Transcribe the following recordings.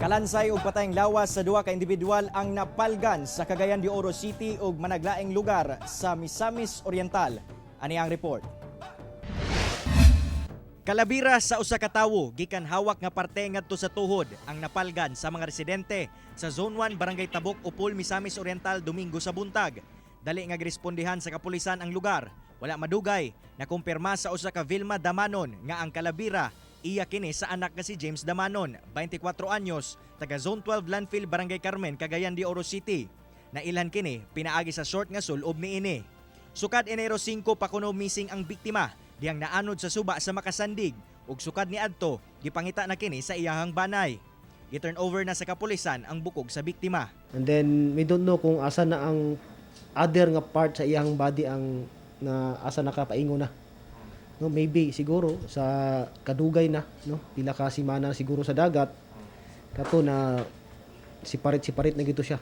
Kalansay ug patayng lawas sa duha ka individual ang napalgan sa Cagayan de Oro City ug managlaing lugar sa Misamis Oriental. Ani ang report. Kalabira sa usa ka tawo gikan hawak nga parte ngadto sa tuhod ang napalgan sa mga residente sa Zone 1, Barangay Tabok, Opol, Misamis Oriental Domingo sa buntag. Dali nga girespondehan sa kapulisan ang lugar. Wala madugay, nakumpirma sa usa ka Vilma Damanon nga ang kalabira iya kini sa anak nga si James Damanon, 24 anyos, taga Zone 12 Landfill, Barangay Carmen, Cagayan de Oro City. Nailhan kini pinaagi sa short nga sulob niini. Sukad Enero 5 pa kuno missing ang biktima dihang naanod sa suba sa Makasandig ug sukad ni adto gipangita na kini sa iyahang banay. Gi-turn over na sa kapulisan ang bukog sa biktima. And then we don't know kung asa na ang other nga part sa iyang body ang na asa nakapaingo na. No, maybe siguro sa kadugay na, no, pila ka semana siguro sa dagat kato na siparit-siparit na gito siya.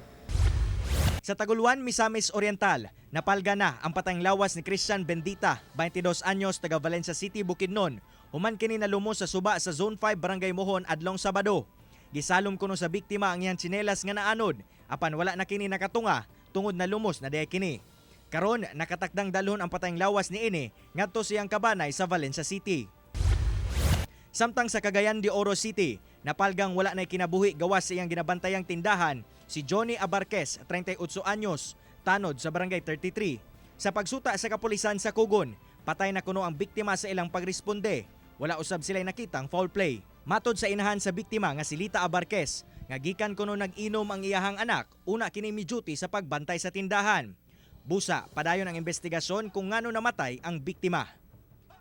Sa Taguluan, Misamis Oriental, napalga na ang patayng lawas ni Christian Bendita, 22 anyos, taga Valencia City, Bukidnon. Human kini nalumos sa suba sa Zone 5, Barangay Mohon adlong Sabado. Gisalom kuno sa biktima ang iyang tsinelas nga naanod, apan wala na kini nakatunga tungod na lumos na diay kini. Karon nakatakdang dalhon ang patayng lawas niini ngadto sa iyang kabanay sa Valencia City. Samtang sa Cagayan de Oro City, napalgang wala na'y kinabuhi gawas sa iyang ginabantayang tindahan si Johnny Abarquez, 38 anyos, tanod sa Barangay 33. Sa pagsuta sa kapulisan sa kugon, patay na kuno ang biktima sa ilang pagresponde. Wala usab sila'y nakitang foul play. Matod sa inahan sa biktima nga si Lita Abarquez, nga gikan kuno nag-inom ang iyahang anak, una kini mi-duty sa pagbantay sa tindahan. Busa, padayon ang investigasyon kung ngano namatay ang biktima.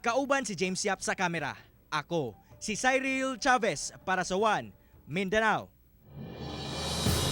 Kauban si James Yap sa kamera. Ako, si Cyril Chavez para sa One Mindanao.